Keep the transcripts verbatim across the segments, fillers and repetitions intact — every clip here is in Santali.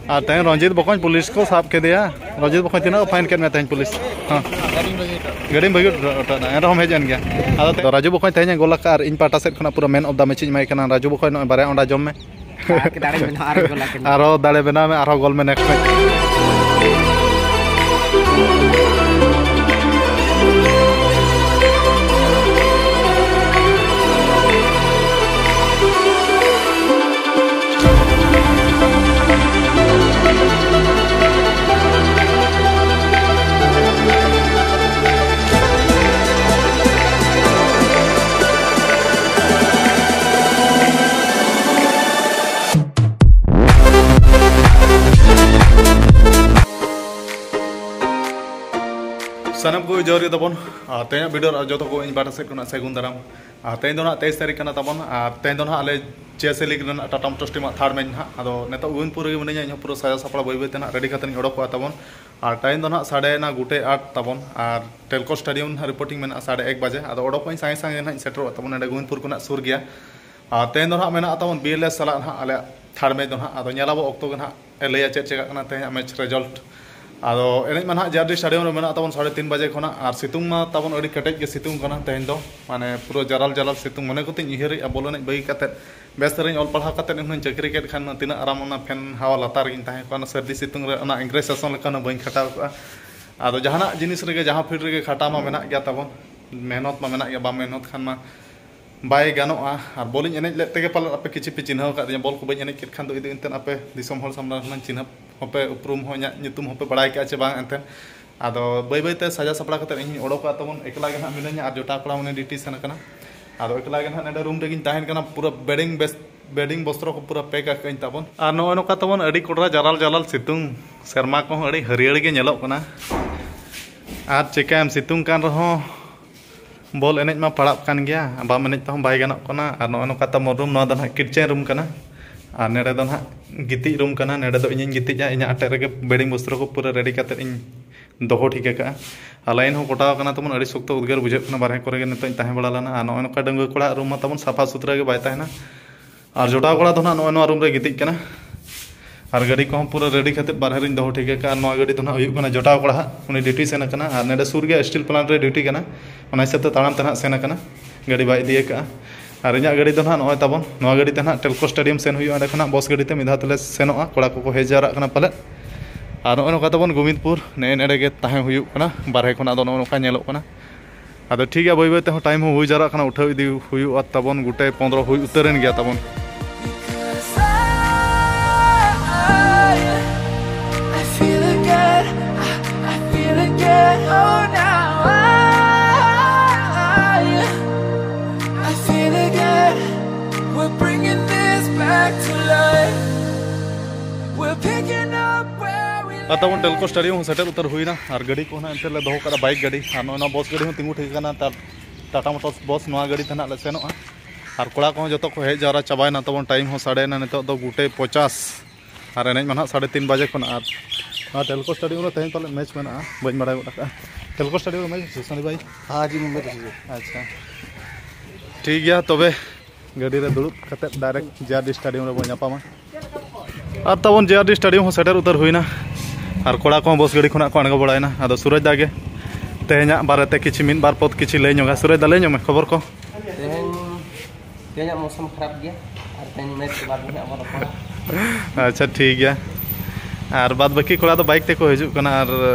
ᱟᱨ ᱛᱮᱦᱮᱧ ᱨᱚᱧᱡᱤᱛ ᱵᱚᱠᱚᱧ ᱯᱩᱞᱤᱥ ᱠᱚ ᱥᱟᱵ ᱠᱮᱫᱮᱭᱟ᱾ ᱨᱚᱧᱡᱤᱛ ᱵᱚᱠᱚᱧ, ᱛᱤᱱᱟᱹᱜ ᱠᱚ ᱯᱷᱟᱭᱤᱱ ᱠᱮᱫ ᱢᱮᱭᱟ ᱛᱮᱦᱮᱧ ᱯᱩᱞᱤᱥ? ᱦᱮᱸ, ᱜᱟᱹᱰᱤᱢ ᱵᱟᱹᱜᱤ ᱦᱚᱴᱚ ᱠᱟᱫᱟ, ᱮᱱᱨᱮᱦᱚᱸᱢ ᱦᱮᱡ ᱮᱱ ᱜᱮᱭᱟ᱾ ᱟᱫᱚ ᱛᱮ-, ᱨᱟᱡᱩ ᱵᱚᱠᱚᱧ ᱛᱮᱦᱮᱧ ᱮ ᱜᱳᱞ ᱟᱠᱟᱫ, ᱟᱨ ᱤᱧ ᱯᱟᱦᱴᱟ ᱥᱮᱫ ᱠᱷᱚᱱᱟᱜ ᱯᱩᱨᱟᱹ man of the match ᱤᱧ ᱮᱢᱟᱭ ᱠᱟᱱᱟ᱾ ᱨᱟᱡᱩ ᱵᱚᱠᱚᱧ, ᱱᱚᱜᱼᱚᱭ ᱵᱟᱨᱭᱟ ᱚᱸᱰᱟ ᱡᱚᱢ ᱢᱮ᱾ ᱟᱨ ᱫᱟᱲᱮ ᱢᱮᱱᱟᱜᱼᱟ, ᱟᱨᱦᱚᱸ ᱜᱳᱞ ᱟᱹᱠᱤᱱ᱾ ᱟᱨᱦᱚᱸ ᱫᱟᱲᱮ ᱵᱮᱱᱟᱣ ᱢᱮ, ᱟᱨᱦᱚᱸ ᱜᱳᱞ ᱢᱮ next match᱾ ᱥᱟᱱᱟᱢ ᱠᱚ ᱡᱚᱦᱟᱨ ᱜᱮ ᱛᱟᱵᱚᱱ᱾ ᱟᱨ ᱛᱮᱦᱮᱧᱟᱜ video ᱨᱮ ᱡᱚᱛᱚ ᱠᱚ ᱤᱧ ᱯᱟᱦᱴᱟ ᱥᱮᱫ ᱠᱷᱚᱱᱟᱜ ᱥᱟᱹᱜᱩᱱ ᱫᱟᱨᱟᱢ᱾ ᱟᱨ ᱛᱮᱦᱮᱧ ᱫᱚ ᱱᱟᱦᱟᱜ ᱛᱮᱭᱤᱥ ᱛᱟᱹᱨᱤᱠᱷ ᱠᱟᱱᱟ ᱛᱟᱵᱚᱱ᱾ ᱟᱨ ᱛᱮᱦᱮᱧ ᱫᱚ ᱱᱟᱦᱟᱜ ᱟᱞᱮ ᱪᱮᱥ ᱞᱤᱜᱽ ᱨᱮᱱᱟᱜ ᱴᱟᱴᱟ ᱢᱳᱴᱚᱨᱥ ᱴᱤᱢᱟᱜ ᱛᱷᱟᱨᱰ ᱢᱮᱪ ᱱᱟᱦᱟᱜ᱾ ᱟᱫᱚ ᱱᱤᱛᱚᱜ ᱜᱳᱵᱤᱱᱫᱯᱩᱨ ᱨᱮᱜᱮ ᱢᱤᱱᱟᱹᱧᱟ᱾ ᱤᱧᱦᱚᱸ ᱯᱩᱨᱟᱹ ᱥᱟᱡᱟᱣ ᱥᱟᱯᱲᱟᱣ ᱵᱟᱹᱭ ᱵᱟᱹᱭ ᱛᱮ ᱱᱟᱦᱟᱜ ᱨᱮᱰᱤ ᱠᱟᱛᱮ ᱤᱧ ᱚᱰᱚᱠᱚᱜᱼᱟ ᱛᱟᱵᱚᱱ᱾ ᱟᱨ ᱴᱟᱭᱤᱢ ᱫᱚ ᱱᱟᱦᱟᱜ ᱥᱟᱰᱮᱭᱮᱱᱟ ᱜᱚᱴᱮ ᱟᱴ ᱛᱟᱵᱚᱱ᱾ ᱟᱨ ᱴᱮᱞᱠᱳ ᱥᱴᱮᱰᱤᱭᱟᱢ ᱱᱟᱦᱟᱜ ᱨᱤᱯᱳᱨᱴᱤᱝ ᱢᱮᱱᱟᱜᱼᱟ ᱥᱟᱲᱮ ᱮᱠ ᱵᱟᱡᱮ᱾ ᱟᱫᱚ ᱚᱰᱚᱠᱚᱜ ᱤᱧ ᱥᱟᱸᱜᱮ ᱥᱟᱸᱜᱮ ᱱᱟᱦᱟᱜ ᱤᱧ ᱥᱮᱴᱮᱨᱚᱜᱼᱟ ᱛᱟᱵᱚᱱ᱾ ᱱᱚᱸᱰᱮ ᱜᱳᱵᱤᱱᱫᱯᱩᱨ ᱠᱷᱚᱱᱟᱜ ᱥᱩᱨ ᱜᱮᱭᱟ᱾ ᱟᱨ ᱛᱮᱦᱮᱧ ᱫᱚ ᱱᱟᱦᱟᱜ ᱢᱮᱱᱟᱜᱼᱟ ᱛᱟᱵᱚᱱ ᱵᱤ ᱮᱞ ᱮᱥ ᱥᱟᱞᱟᱜ ᱱᱟᱦᱟᱜ ᱟᱞᱮᱭᱟᱜ ᱛᱷᱟᱨᱰ ᱢᱮᱪ ᱫᱚ ᱱᱟᱦᱟᱜ᱾ ᱟᱫᱚ ᱧᱮᱞ ᱟᱵᱚ ᱚᱠᱛᱚ ᱜᱮ ᱱᱟᱦᱟᱜ ᱮ ᱞᱟᱹᱭᱟ ᱪᱮᱫ ᱪᱮᱠᱟᱜ ᱠᱟᱱᱟ ᱛᱮᱦᱮᱧᱟᱜ ᱢᱮᱪ ᱨᱮᱡᱟᱞᱴ᱾ ᱟᱫᱚ ᱮᱱᱮᱡ ᱢᱟ ᱱᱟᱦᱟᱜ ᱡᱮ ᱟᱨ ᱰᱤ ᱥᱴᱮᱰᱤᱭᱟᱢ ᱨᱮ ᱢᱮᱱᱟᱜ ᱛᱟᱵᱚᱱ ᱥᱟᱲᱮ ᱛᱤᱱ ᱵᱟᱡᱮ ᱠᱷᱚᱱᱟᱜ᱾ ᱟᱨ ᱥᱤᱛᱩᱝ ᱢᱟ ᱛᱟᱵᱚᱱ ᱟᱹᱰᱤ ᱠᱮᱴᱮᱡ ᱜᱮ ᱥᱤᱛᱩᱝ ᱠᱟᱱᱟ ᱛᱮᱦᱮᱧ ᱫᱚ, ᱢᱟᱱᱮ ᱯᱩᱨᱟᱹ ᱡᱟᱨᱟᱞ ᱡᱟᱨᱟᱞ ᱥᱤᱛᱩᱝ᱾ ᱢᱚᱱᱮ ᱠᱚᱛᱮᱧ ᱩᱭᱦᱟᱹᱨᱮᱫᱼᱟ ᱵᱚᱞ ᱮᱱᱮᱡ ᱵᱟᱹᱜᱤ ᱠᱟᱛᱮᱫ ᱵᱮᱥ ᱫᱷᱟᱨᱟᱧ ᱚᱞ ᱯᱟᱲᱦᱟᱣ ᱠᱟᱛᱮᱫ ᱤᱧ ᱦᱚᱸᱧ ᱪᱟᱹᱠᱨᱤ ᱠᱮᱫ ᱠᱷᱟᱱ ᱛᱤᱱᱟᱹᱜ ᱟᱨᱟᱢ ᱚᱱᱟ ᱯᱷᱮᱱ ᱦᱟᱣᱟ ᱞᱟᱛᱟᱨ ᱨᱮᱜᱤᱧ ᱛᱟᱦᱮᱸ ᱠᱚᱜᱼᱟ᱾ ᱚᱱᱟ ᱥᱟᱹᱨᱫᱤ ᱥᱤᱛᱩᱝ ᱨᱮ ᱚᱱᱟ ᱤᱝᱨᱮᱡᱽ ᱥᱟᱥᱚᱱ ᱞᱮᱠᱟ ᱦᱩᱱᱟᱹᱝ ᱵᱟᱹᱧ ᱠᱷᱟᱴᱟᱣ ᱠᱚᱜᱼᱟ᱾ ᱟᱫᱚ ᱡᱟᱦᱟᱱᱟᱜ ᱡᱤᱱᱤᱥ ᱨᱮᱜᱮ, ᱡᱟᱦᱟᱸ ᱯᱷᱤᱞᱰ ᱨᱮᱜᱮ ᱠᱷᱟᱴᱟᱣ ᱢᱟ ᱢᱮᱱᱟᱜ ᱜᱮᱭᱟ ᱛᱟᱵᱚᱱ, ᱢᱮᱦᱱᱚᱛ ᱢᱟ ᱢᱮᱱᱟᱜ ᱜᱮᱭᱟ, ᱵᱟᱢ ᱢᱮᱦᱱᱚᱛ ᱠᱷᱟᱱ ᱢᱟ ᱵᱟᱭ ᱜᱟᱱᱚᱜᱼᱟ᱾ ᱟᱨ ᱵᱚᱞᱤᱧ ᱮᱱᱮᱡ ᱞᱮᱫ ᱛᱮᱜᱮ ᱯᱟᱞᱮᱫ ᱟᱯᱮ ᱠᱤᱪᱷᱩ ᱯᱮ ᱪᱤᱱᱦᱟᱹᱣ ᱟᱠᱟᱫᱤᱧᱟ᱾ ᱵᱚᱞ ᱠᱚ ᱵᱟᱹᱧ ᱮᱱᱮᱡ ᱠᱮᱫ ᱠᱷᱟᱱ ᱫᱚ ᱤᱫᱤ ᱮᱱᱛᱮᱫ ᱟᱯᱮ ᱫᱤᱥᱚᱢ ᱦᱚᱲ ᱥᱟᱢᱱᱟ ᱨᱮ ᱦᱩᱱᱟᱹᱝ ᱪᱤᱱᱦᱟᱹᱯ ᱦᱚᱸᱯᱮ, ᱩᱯᱨᱩᱢ ᱦᱚᱸ ᱤᱧᱟᱹᱜ ᱧᱩᱛᱩᱢ ᱦᱚᱸᱯᱮ ᱵᱟᱲᱟᱭ ᱠᱟᱜᱼᱟ ᱪᱮ ᱵᱟᱝ ᱮᱱᱛᱮᱫ᱾ ᱟᱫᱚ ᱵᱟᱹᱭ ᱵᱟᱹᱭ ᱛᱮ ᱥᱟᱡᱟᱣ ᱥᱟᱯᱲᱟᱣ ᱠᱟᱛᱮᱫ ᱤᱧ ᱚᱰᱚᱠᱚᱜᱼᱟ ᱛᱟᱵᱚᱱ᱾ ᱮᱠᱞᱟ ᱜᱮ ᱱᱟᱦᱟᱜ ᱢᱤᱱᱟᱹᱧᱟ ᱟᱨ ᱡᱚᱴᱟᱣ ᱠᱚᱲᱟ ᱢᱟᱱᱮ ᱰᱤᱭᱩᱴᱤ ᱥᱮᱱ ᱟᱠᱟᱱᱟ᱾ ᱟᱫᱚ ᱮᱠᱞᱟ ᱜᱮ ᱱᱟᱦᱟᱜ ᱱᱚᱰᱮ ᱨᱩᱢ ᱨᱮᱜᱤᱧ ᱛᱟᱦᱮᱱ ᱠᱟᱱᱟ᱾ ᱯᱩᱨᱟᱹ ᱵᱮᱰᱤᱝ ᱵᱮᱥ, ᱵᱮᱰᱤᱝ ᱵᱚᱥᱛᱨᱚ ᱠᱚ ᱯᱩᱨᱟᱹ ᱯᱮᱠ ᱟᱠᱟᱫᱟᱹᱧ ᱛᱟᱵᱚᱱ᱾ ᱟᱨ ᱱᱚᱜᱼᱚᱭ ᱱᱚᱝᱠᱟ ᱛᱟᱵᱚᱱ ᱟᱹᱰᱤ ᱠᱚᱰᱨᱟ ᱡᱟᱞᱟᱞ ᱡᱟᱞᱟᱞ ᱥᱤᱛᱩᱝ, ᱥᱮᱨᱢᱟ ᱠᱚᱦᱚᱸ ᱟᱹᱰᱤ ᱦᱟᱹᱨᱭᱟᱹᱲ ᱜᱮ ᱧᱮᱞᱚᱜ ᱠᱟᱱᱟ᱾ ᱟᱨ ᱪᱤᱠᱟᱹᱭᱟᱢ, ᱥᱤᱛᱩᱝ ᱠᱟᱱ ᱨᱮᱦᱚᱸ ᱵᱚᱞ ᱮᱱᱮᱡ ᱢᱟ ᱯᱟᱲᱟᱜ ᱠᱟᱱ ᱜᱮᱭᱟ, ᱵᱟᱢ ᱮᱱᱮᱡ ᱛᱮᱦᱚᱸ ᱵᱟᱭ ᱜᱟᱱᱚᱜ ᱠᱟᱱᱟ᱾ ᱟᱨ ᱱᱚᱜᱼᱚᱭ ᱱᱚᱝᱠᱟ ᱛᱟᱵᱚᱱ ᱨᱩᱢ, ᱱᱚᱣᱟ ᱫᱚ ᱱᱟᱦᱟᱜ ᱠᱤᱪᱮᱱ ᱨᱩᱢ ᱠᱟᱱᱟ᱾ ᱟᱨ ᱱᱚᱰᱮ ᱫᱚ ᱱᱟᱦᱟᱜ ᱜᱤᱛᱤᱡ ᱨᱩᱢ ᱠᱟᱱᱟ᱾ ᱱᱚᱰᱮ ᱫᱚ ᱤᱧᱤᱧ ᱜᱤᱛᱤᱡᱼᱟ, ᱤᱧᱟᱹᱜ ᱟᱴᱮᱫ ᱨᱮᱜᱮ ᱵᱮᱰᱤᱝ ᱵᱚᱥᱛᱨᱚ ᱠᱚ ᱯᱩᱨᱟᱹ ᱨᱮᱰᱤ ᱠᱟᱛᱮᱫ ᱤᱧ ᱫᱚᱦᱚ ᱴᱷᱤᱠ ᱟᱠᱟᱫᱼᱟ᱾ ᱟᱨ ᱞᱟᱭᱤᱱ ᱦᱚᱸ ᱠᱚᱴᱟᱣ ᱠᱟᱱᱟ ᱛᱟᱵᱚᱱ, ᱟᱹᱰᱤ ᱥᱚᱠᱛᱚ ᱩᱫᱽᱜᱟᱹᱨ ᱵᱩᱡᱷᱟᱹᱜ ᱠᱟᱱᱟ᱾ ᱵᱟᱨᱦᱮ ᱠᱚᱨᱮ ᱜᱮ ᱱᱤᱛᱚᱜ ᱤᱧ ᱛᱟᱦᱮᱸ ᱵᱟᱲᱟ ᱞᱮᱱᱟ᱾ ᱟᱨ ᱱᱚᱜᱼᱚᱭ ᱱᱚᱝᱠᱟ ᱰᱟᱺᱜᱩᱣᱟᱹ ᱠᱚᱲᱟᱣᱟᱜ ᱨᱩᱢ ᱢᱟ ᱛᱟᱵᱚᱱ ᱥᱟᱯᱷᱟ ᱥᱩᱛᱨᱟᱹ ᱜᱮ ᱵᱟᱭ ᱛᱟᱦᱮᱱᱟ᱾ ᱟᱨ ᱡᱚᱴᱟᱣ ᱠᱚᱲᱟ ᱫᱚ ᱱᱟᱦᱟᱜ ᱱᱚᱜᱼᱚᱭ ᱱᱚᱣᱟ ᱨᱩᱢ ᱨᱮ ᱜᱤᱛᱤᱡ ᱠᱟᱱᱟ᱾ ᱟᱨ ᱜᱟᱹᱰᱤ ᱠᱚᱦᱚᱸ ᱯᱩᱨᱟᱹ ᱨᱮᱰᱤ ᱠᱟᱛᱮᱫ ᱵᱟᱨᱦᱮ ᱨᱤᱧ ᱫᱚᱦᱚ ᱴᱷᱤᱠ ᱟᱠᱟᱫᱼᱟ᱾ ᱱᱚᱣᱟ ᱜᱟᱹᱰᱤ ᱫᱚ ᱱᱟᱦᱟᱜ ᱦᱩᱭᱩᱜ ᱠᱟᱱᱟ ᱡᱚᱴᱟᱣ ᱠᱚᱲᱟ ᱦᱟᱸᱜ, ᱩᱱᱤ ᱰᱤᱭᱩᱴᱤ ᱥᱮᱱ ᱟᱠᱟᱱᱟ, ᱟᱨ ᱱᱚᱰᱮ ᱥᱩᱨ ᱜᱮᱭᱟ ᱥᱴᱤᱞ ᱯᱞᱟᱱᱴ ᱨᱮ ᱰᱤᱭᱩᱴᱤ ᱠᱟᱱᱟ, ᱚᱱᱟ ᱦᱤᱥᱟᱹᱵ ᱛᱮ ᱛᱟᱲᱟᱢ ᱛᱮ ᱱᱟᱦᱟᱜ ᱥᱮᱱ ᱟᱠᱟᱱᱟ, ᱜᱟᱹᱰᱤ ᱵᱟᱭ ᱤᱫᱤ ᱟᱠᱟᱫᱼᱟ᱾ ᱟᱨ ᱤᱧᱟᱹᱜ ᱜᱟᱹᱰᱤ ᱫᱚ ᱱᱟᱦᱟᱜ ᱱᱚᱜᱼᱚᱭ ᱛᱟᱵᱚᱱ, ᱱᱚᱣᱟ ᱜᱟᱹᱰᱤ ᱛᱮ ᱱᱟᱦᱟᱜ ᱴᱮᱞᱠᱳ ᱥᱴᱮᱰᱤᱭᱟᱢ ᱥᱮᱱ ᱦᱩᱭᱩᱜᱼᱟ, ᱚᱸᱰᱮ ᱠᱷᱚᱱᱟᱜ ᱵᱚᱥ ᱜᱟᱹᱰᱤ ᱛᱮ ᱢᱤᱫ ᱫᱷᱟᱣ ᱛᱮᱞᱮ ᱥᱮᱱᱚᱜᱼᱟ, ᱠᱚᱲᱟ ᱠᱚᱠᱚ ᱦᱮᱡ ᱡᱟᱣᱨᱟᱜ ᱠᱟᱱᱟ ᱯᱟᱞᱮᱫ᱾ ᱟᱨ ᱱᱚᱜᱼᱚᱭ ᱱᱚᱝᱠᱟ ᱛᱟᱵᱚᱱ ᱜᱳᱵᱤᱱᱫᱽᱯᱩᱨ ᱱᱮᱜᱼᱮ ᱱᱮᱰᱮ ᱜᱮ ᱛᱟᱦᱮᱸ ᱦᱩᱭᱩᱜ ᱠᱟᱱᱟ, ᱵᱟᱨᱦᱮ ᱠᱷᱚᱱᱟᱜ ᱫᱚ ᱱᱚᱜᱼᱚ ᱱᱚᱝᱠᱟ ᱧᱮᱞᱚᱜ ᱠᱟᱱᱟ᱾ ᱟᱫᱚ ᱴᱷᱤᱠ ᱜᱮᱭᱟ, ᱵᱟᱹᱭ ᱵᱟᱹᱭ ᱛᱮᱦᱚᱸ ᱴᱟᱭᱤᱢ ᱦᱚᱸ ᱦᱩᱭ ᱡᱟᱣᱨᱟᱜ ᱠᱟᱱᱟ, ᱩᱴᱷᱟᱹᱣ ᱤᱫᱤ ᱦᱩᱭᱩᱜᱼᱟ ᱛᱟᱵᱚᱱ, ᱜᱚᱴᱟᱭ ᱯᱚᱱᱫᱽᱨᱚ ᱦᱩᱭ ᱩᱛᱟᱹᱨᱮᱱ ᱜᱮᱭᱟ ᱛᱟᱵᱚᱱ᱾ I feel again, I, I feel again, oh now I, I feel again, we're bringing this back to life, we're picking up where we ᱟᱨ ᱛᱟᱵᱚᱱ ᱴᱮᱞᱠᱳ ᱥᱴᱮᱰᱤᱭᱟᱢ ᱦᱚᱸ ᱥᱮᱴᱮᱨ ᱩᱛᱟᱹᱨ ᱦᱩᱭᱱᱟ, ᱟᱨ ᱜᱟᱹᱰᱤ ᱠᱚ ᱦᱚᱸ ᱮᱱᱛᱮ ᱞᱮ ᱫᱚᱦᱚ ᱠᱟᱫᱟ, ᱵᱟᱭᱤᱠ ᱜᱟᱹᱰᱤ, ᱟᱨ ᱱᱚᱜᱼᱚᱭ ᱱᱚᱣᱟ ᱵᱚᱥ ᱜᱟᱹᱰᱤ ᱦᱚᱸ ᱛᱤᱸᱜᱩ ᱴᱷᱤᱠ ᱟᱠᱟᱱᱟ, ᱴᱟᱴᱟ ᱢᱳᱴᱚᱨᱥ ᱵᱚᱥ, ᱱᱚᱣᱟ ᱜᱟᱹᱰᱤ ᱛᱮ ᱱᱟᱜ ᱞᱮ ᱥᱮᱱᱚᱜᱼᱟ᱾ ᱟᱨ ᱠᱚᱲᱟ ᱠᱚᱦᱚᱸ ᱡᱚᱛᱚ ᱠᱚ ᱦᱮᱡ ᱡᱟᱣᱨᱟ ᱪᱟᱵᱟᱭᱮᱱᱟ, ᱛᱟᱵᱚᱱ ᱴᱟᱭᱤᱢ ᱦᱚᱸ ᱥᱟᱰᱮᱭᱮᱱᱟ, ᱱᱤᱛᱚᱜ ᱫᱚ ᱜᱩᱴᱟᱹᱭ ᱯᱚᱪᱟᱥ᱾ ᱟᱨ ᱮᱱᱮᱡ ᱢᱟ ᱱᱟᱦᱟᱜ ᱥᱟᱲᱮ ᱛᱤᱱ ᱵᱟᱡᱮ ᱠᱷᱚᱱᱟᱜ᱾ ᱟᱨ ᱱᱚᱣᱟ ᱴᱮᱞᱠᱳ ᱥᱴᱮᱰᱤᱭᱟᱢ ᱨᱮ ᱛᱮᱦᱮᱧ ᱯᱟᱞᱮ ᱢᱮᱪ ᱢᱮᱱᱟᱜᱼᱟ, ᱵᱟᱹᱧ ᱵᱟᱲᱟᱭ ᱜᱚᱫ ᱟᱠᱟᱫᱼᱟ᱾ ᱴᱮᱞᱠᱳ ᱥᱴᱮᱰᱤᱭᱟᱢ ᱨᱮ ᱢᱮᱪ ᱦᱚᱪᱚᱭ ᱥᱟᱱᱤ ᱵᱷᱟᱭ? ᱦᱮᱸ ᱡᱤ, ᱢᱩᱢᱵᱟᱭ ᱨᱮ ᱦᱚᱪᱚᱭ᱾ ᱟᱪᱪᱷᱟ, ᱴᱷᱤᱠ ᱜᱮᱭᱟ ᱛᱚᱵᱮ, ᱜᱟᱹᱰᱤ ᱨᱮ ᱫᱩᱲᱩᱵ ᱠᱟᱛᱮᱫ ᱰᱟᱭᱨᱮᱠᱴ ᱡᱮ ᱟᱨ ᱰᱤ ᱥᱴᱮᱰᱤᱭᱟᱢ ᱨᱮᱵᱚᱱ ᱧᱟᱯᱟᱢᱟ᱾ ᱟᱨ ᱛᱟᱵᱚᱱ ᱡᱮ ᱟᱨ ᱰᱤ ᱥᱴᱮᱰᱤᱭᱟᱢ ᱦᱚᱸ ᱥᱮᱴᱮᱨ ᱩᱛᱟᱹᱨ ᱦᱩᱭᱱᱟ, ᱟᱨ ᱠᱚᱲᱟ ᱠᱚᱦᱚᱸ ᱵᱚᱥ ᱜᱟᱹᱰᱤ ᱠᱷᱚᱱᱟᱜ ᱠᱚ ᱟᱬᱜᱚ ᱵᱟᱲᱟᱭᱮᱱᱟ᱾ ᱟᱫᱚ ᱥᱩᱨᱚᱡᱽ ᱫᱟ ᱜᱮ ᱛᱮᱦᱮᱧᱟᱜ ᱵᱟᱨᱮᱛᱮ ᱠᱤᱪᱷᱩ ᱢᱤᱫ ᱵᱟᱨ ᱯᱚᱫ ᱠᱤᱪᱷᱩ ᱞᱟᱹᱭ ᱧᱚᱜᱟ᱾ ᱥᱩᱨᱚᱡᱽ ᱫᱟ, ᱞᱟᱹᱭ ᱧᱚᱜ ᱢᱮ ᱠᱷᱚᱵᱚᱨ ᱠᱚ᱾ ᱛᱮᱦᱮᱧ, ᱛᱮᱦᱮᱧᱟᱜ ᱢᱳᱥᱚᱢ ᱠᱷᱟᱨᱟᱯ ᱜᱮᱭᱟ, ᱟᱨ ᱛᱮᱦᱮᱧ ᱢᱮᱪ ᱠᱚ ᱵᱟᱫ ᱜᱮ ᱦᱟᱸᱜ ᱵᱚᱱ ᱨᱚᱯᱚᱲᱟ᱾ ᱟᱪᱪᱷᱟ, ᱴᱷᱤᱠ ᱜᱮᱭᱟ᱾ ᱟᱨ ᱵᱟᱫ ᱵᱟᱹᱠᱤ ᱠᱚᱲᱟ ᱫᱚ ᱵᱟᱭᱤᱠ ᱛᱮᱠᱚ ᱦᱤᱡᱩᱜ ᱠᱟᱱᱟ, ᱟᱨ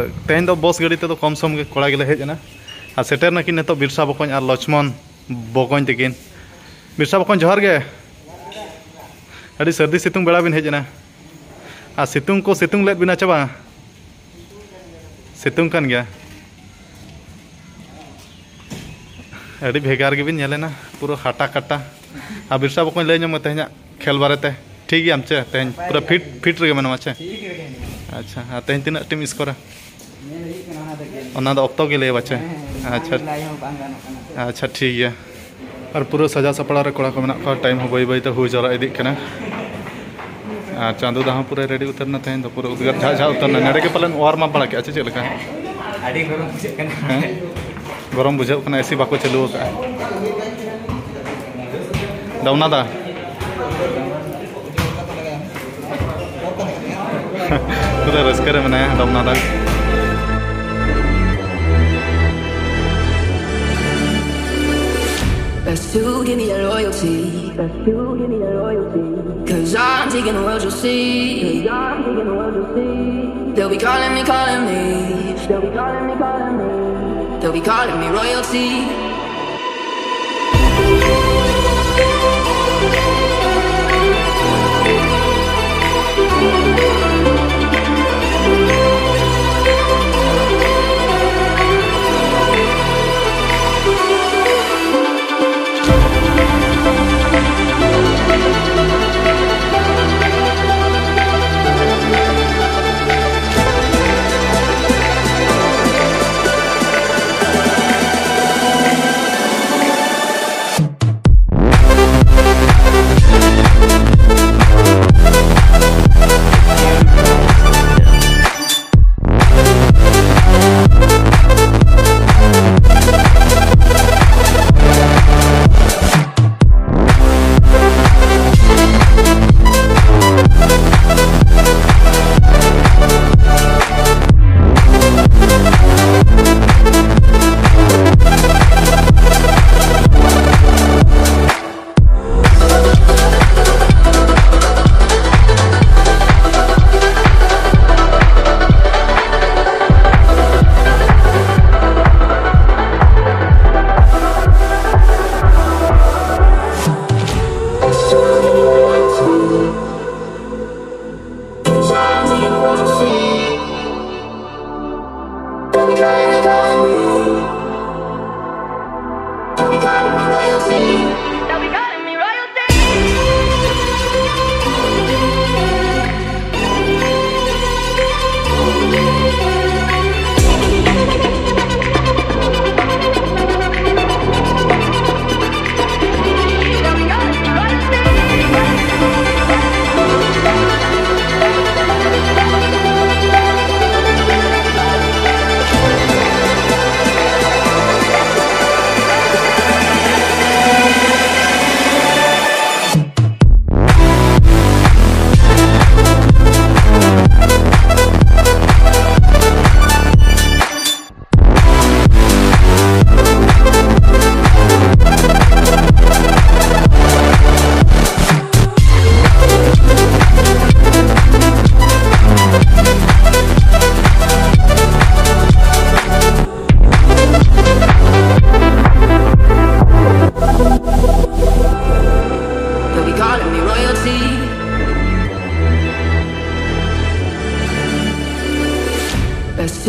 ᱛᱮᱦᱮᱧ ᱫᱚ ᱵᱚᱥ ᱜᱟᱹᱰᱤ ᱛᱮᱫᱚ ᱠᱚᱢ ᱥᱚᱢ ᱜᱮ ᱠᱚᱲᱟ ᱜᱮᱞᱮ ᱦᱮᱡ ᱮᱱᱟ᱾ ᱟᱨ ᱥᱮᱴᱮᱨ ᱱᱟᱠᱤᱱ ᱱᱤᱛᱚᱜ ᱵᱤᱨᱥᱟ ᱵᱚᱠᱚᱧ ᱟᱨ ᱞᱚᱪᱷᱢᱚᱱ ᱵᱚᱠᱚᱧ ᱛᱟᱹᱠᱤᱱ᱾ ᱵᱤᱨᱥᱟ ᱵᱚᱠᱚᱧ, ᱡᱚᱦᱟᱨ ᱜᱮ᱾ ᱟᱹᱰᱤ ᱥᱟᱹᱨᱫᱤ ᱥᱤᱛᱩᱝ ᱵᱮᱲᱟ ᱵᱤᱱ ᱦᱮᱡ ᱮᱱᱟ, ᱟᱨ ᱥᱤᱛᱩᱝ ᱠᱚ ᱥᱤᱛᱩᱝ ᱞᱮᱫ ᱵᱤᱱᱟ ᱪᱮ ᱵᱟᱝ? ᱥᱤᱛᱩᱝ ᱠᱟᱱ ᱜᱮᱭᱟ᱾ ᱟᱹᱰᱤ ᱵᱷᱮᱜᱟᱨ ᱜᱮᱵᱤᱱ ᱧᱮᱞᱮᱱᱟ, ᱯᱩᱨᱟᱹ ᱦᱟᱴᱟ ᱠᱟᱴᱟ᱾ ᱟᱨ ᱵᱤᱨᱥᱟ ᱵᱚᱠᱚᱧ, ᱞᱟᱹᱭ ᱧᱚᱜ ᱢᱮ ᱛᱮᱦᱮᱧᱟᱜ ᱠᱷᱮᱞ ᱵᱟᱨᱮᱛᱮ᱾ ᱴᱷᱤᱠ ᱜᱮᱭᱟᱢ ᱪᱮ? ᱛᱮᱦᱮᱧ ᱯᱩᱨᱟᱹ ᱯᱷᱤᱴ, ᱯᱷᱤᱴ ᱨᱮᱜᱮ ᱢᱮᱱᱟᱢᱟ ᱪᱮ? ᱴᱷᱤᱠ ᱨᱮᱜᱮ ᱦᱮᱱᱟᱹᱧᱟ᱾ ᱟᱪᱪᱷᱟ, ᱟᱨ ᱛᱮᱦᱮᱧ ᱛᱤᱱᱟᱹᱜ ᱴᱤᱢ ᱥᱠᱳᱨᱟ? ᱧᱮᱞ ᱦᱩᱭᱩᱜ ᱠᱟᱱᱟ, ᱚᱱᱟ ᱫᱚ ᱜᱮᱢ᱾ ᱚᱱᱟ ᱫᱚ ᱚᱠᱛᱚ ᱜᱮ ᱞᱟᱹᱭᱟ ᱯᱟᱪᱮ᱾ ᱦᱮᱸ, ᱦᱮᱸ, ᱟᱪᱪᱷᱟ᱾ ᱞᱟᱹᱭ ᱦᱚᱸ ᱵᱟᱝ ᱜᱟᱱᱚᱜ ᱠᱟᱱᱟ᱾ ᱟᱪᱪᱷᱟ, ᱴᱷᱤᱠ ᱜᱮᱭᱟ᱾ ᱟᱨ ᱯᱩᱨᱟᱹ ᱥᱟᱡᱟᱣ ᱥᱟᱯᱲᱟᱣ ᱨᱮ ᱠᱚᱲᱟ ᱠᱚ ᱢᱮᱱᱟᱜ ᱠᱚᱣᱟ, ᱴᱟᱭᱤᱢ ᱦᱚᱸ ᱵᱟᱹᱭ ᱵᱟᱹᱭ ᱛᱮ ᱦᱩᱭ ᱡᱟᱣᱨᱟ ᱤᱫᱤᱜ ᱠᱟᱱᱟ᱾ ᱟᱨ ᱪᱟᱸᱫᱩ ᱫᱟ ᱦᱚᱸ ᱯᱩᱨᱟᱹ ᱨᱮᱰᱤ ᱩᱛᱟᱹᱨ ᱮᱱᱟ, ᱛᱮᱦᱮᱧ ᱫᱚ ᱯᱩᱨᱟᱹ ᱩᱫᱽᱜᱟᱹᱨ ᱡᱷᱟᱜ ᱡᱷᱟᱜ ᱩᱛᱟᱹᱨ ᱮᱱᱟ᱾ ᱱᱚᱰᱮ ᱜᱮ ᱯᱟᱞᱮᱱ ᱳᱣᱟᱨᱢ ᱟᱯ ᱵᱟᱲᱟ ᱠᱮᱜᱼᱟ ᱪᱮ ᱪᱮᱫ ᱞᱮᱠᱟ? ᱟᱹᱰᱤ ᱜᱚᱨᱚᱢ ᱵᱩᱡᱷᱟᱹᱜ ᱠᱟᱱᱟ᱾ ᱦᱮᱸ? ᱜᱚᱨᱚᱢ ᱵᱩᱡᱷᱟᱹᱜ ᱠᱟᱱᱟ, ᱮᱥᱤ ᱵᱟᱠᱚ ᱪᱟᱹᱞᱩ ᱟᱠᱟᱫᱼᱟ᱾ ᱫᱟᱢᱱᱟ ᱫᱟ, ᱨᱟᱹᱥᱠᱟᱹ ᱨᱮ ᱢᱮᱱᱟᱭᱟ ᱰᱚᱢᱱᱟ ᱫᱟ᱾ Best to give me your loyalty. Best to give me your loyalty. Cause I'm taking the world, you'll see. Cause I'm taking the world, you'll see. They'll be calling me, calling me. They'll be calling me, calling me. They'll be calling me royalty.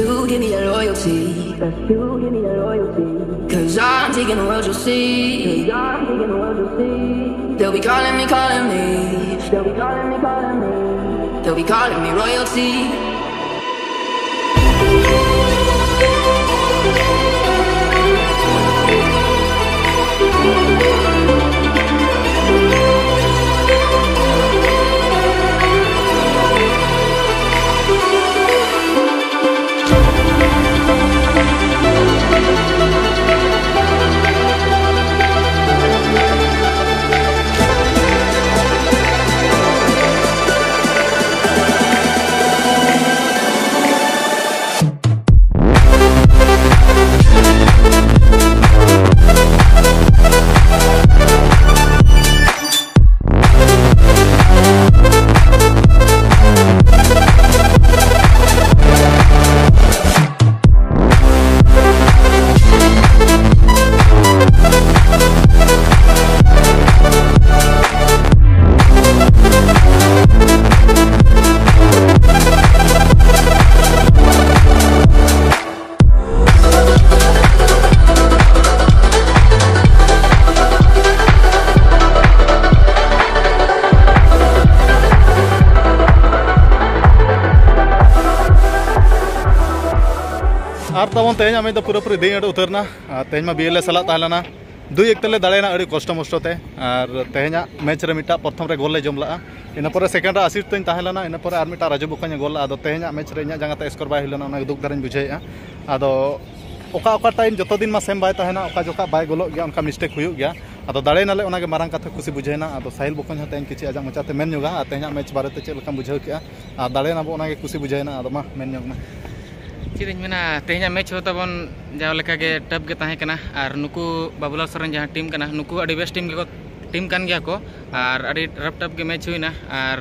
You give me that loyalty. You give me that loyalty. Cause I'm taking the world, you'll see. Cause I'm taking the world, you'll see. They'll be calling me, calling me. They'll be calling me, calling me. They'll be calling me royalty. ᱟᱨ ᱛᱟᱵᱚᱱ ᱛᱮᱦᱮᱧᱟᱜ ᱢᱮᱪ ᱫᱚ ᱯᱩᱨᱟᱹᱯᱩᱨᱤ ᱫᱤᱱ ᱟᱹᱰᱤ ᱩᱛᱟᱹᱨ ᱮᱱᱟ᱾ ᱟᱨ ᱛᱮᱦᱮᱧ ᱢᱟ ᱵᱤᱭᱮᱞ ᱞᱮ ᱥᱟᱞᱟᱜ ᱛᱟᱦᱮᱸ ᱞᱮᱱᱟ, ᱫᱩᱭ ᱮᱠ ᱛᱮᱞᱮ ᱫᱟᱲᱮᱭᱮᱱᱟ ᱟᱹᱰᱤ ᱠᱚᱥᱴᱚ ᱢᱚᱥᱴᱚ ᱛᱮ᱾ ᱟᱨ ᱛᱮᱦᱮᱧᱟᱜ ᱢᱮᱪ ᱨᱮ ᱢᱤᱫᱴᱟᱝ ᱯᱨᱚᱛᱷᱚᱢ ᱨᱮ ᱜᱳᱞ ᱞᱮ ᱡᱚᱢ ᱞᱟᱜᱼᱟ, ᱤᱱᱟᱹ ᱯᱚᱨᱮ ᱥᱮᱠᱮᱱᱰ ᱨᱮ ᱟᱥᱤᱥ ᱛᱤᱧ ᱛᱟᱦᱮᱸ ᱞᱮᱱᱟ, ᱤᱱᱟᱹ ᱯᱚᱨᱮ ᱟᱨ ᱢᱤᱫᱴᱟᱝ ᱨᱟᱡᱩ ᱵᱚᱠᱚᱧ ᱮ ᱜᱳᱞ ᱞᱟᱜᱼᱟ᱾ ᱟᱫᱚ ᱛᱮᱦᱮᱧᱟᱜ ᱢᱮᱪ ᱨᱮ ᱤᱧᱟᱹᱜ ᱡᱟᱸᱜᱟ ᱛᱮ ᱥᱠᱳᱨ ᱵᱟᱭ ᱦᱩᱭ ᱞᱮᱱᱟ, ᱚᱱᱟ ᱜᱮ ᱫᱩᱠ ᱫᱷᱟᱨᱟᱧ ᱵᱩᱡᱷᱟᱹᱣᱮᱫᱼᱟ᱾ ᱟᱫᱚ ᱚᱠᱟ ᱚᱠᱟ ᱴᱟᱭᱤᱢ ᱡᱚᱛᱚ ᱫᱤᱱ ᱢᱟ ᱥᱮᱢ ᱵᱟᱭ ᱛᱟᱦᱮᱱᱟ, ᱚᱠᱟ ᱡᱚᱠᱷᱟ ᱵᱟᱭ ᱜᱳᱞᱚᱜ ᱜᱮᱭᱟ, ᱚᱱᱠᱟ ᱢᱤᱥᱴᱮᱠ ᱦᱩᱭᱩᱜ ᱜᱮᱭᱟ᱾ ᱟᱫᱚ ᱫᱟᱲᱮᱭᱮᱱᱟᱞᱮ, ᱚᱱᱟᱜᱮ ᱢᱟᱨᱟᱝ ᱠᱟᱛᱷᱟ, ᱠᱩᱥᱤ ᱵᱩᱡᱷᱟᱹᱣᱮᱱᱟ᱾ ᱟᱫᱚ ᱥᱟᱦᱤᱞ ᱵᱚᱠᱚᱧ ᱦᱚᱸ ᱛᱮᱦᱮᱧ ᱠᱤᱪᱷᱩ ᱟᱡᱟᱜ ᱢᱚᱪᱟᱛᱮ ᱢᱮᱱ ᱧᱚᱜᱟ, ᱟᱨ ᱛᱮᱦᱮᱧᱟᱜ ᱢᱮᱪ ᱵᱟᱨᱮᱛᱮ ᱪᱮᱫ ᱞᱮᱠᱟᱢ ᱵᱩᱡᱷᱟᱹᱣ ᱠᱮᱜᱼᱟ, ᱟᱨ ᱫᱟᱲᱮᱭᱮᱱᱟᱵᱚ, ᱚᱱᱟᱜᱮ ᱠᱩᱥᱤ ᱵᱩᱡᱷᱟᱹᱣᱮᱱᱟ᱾ ᱟᱫᱚ ᱢᱟ, ᱢᱮᱱ ᱧᱚᱜ ᱢᱮ᱾ ᱪᱮᱫ ᱤᱧ ᱢᱮᱱᱟ, ᱛᱮᱦᱮᱧᱟᱜ ᱢᱮᱪ ᱦᱚᱸ ᱛᱟᱵᱚᱱ ᱡᱟᱣ ᱞᱮᱠᱟᱜᱮ ᱴᱟᱯ ᱜᱮ ᱛᱟᱦᱮᱸ ᱠᱟᱱᱟ, ᱟᱨ ᱱᱩᱠᱩ ᱵᱟᱵᱩᱞᱟᱞ ᱥᱚᱨᱮᱱ ᱡᱟᱦᱟᱸ ᱴᱤᱢ ᱠᱟᱱᱟ, ᱱᱩᱠᱩ ᱟᱹᱰᱤ ᱵᱮᱥ ᱴᱤᱢ ᱜᱮᱠᱚ, ᱴᱤᱢ ᱠᱟᱱ ᱜᱮᱭᱟ ᱠᱚ, ᱟᱨ ᱟᱹᱰᱤ ᱨᱟᱯ ᱴᱟᱯ ᱜᱮ ᱢᱮᱪ ᱦᱩᱭᱱᱟ᱾ ᱟᱨ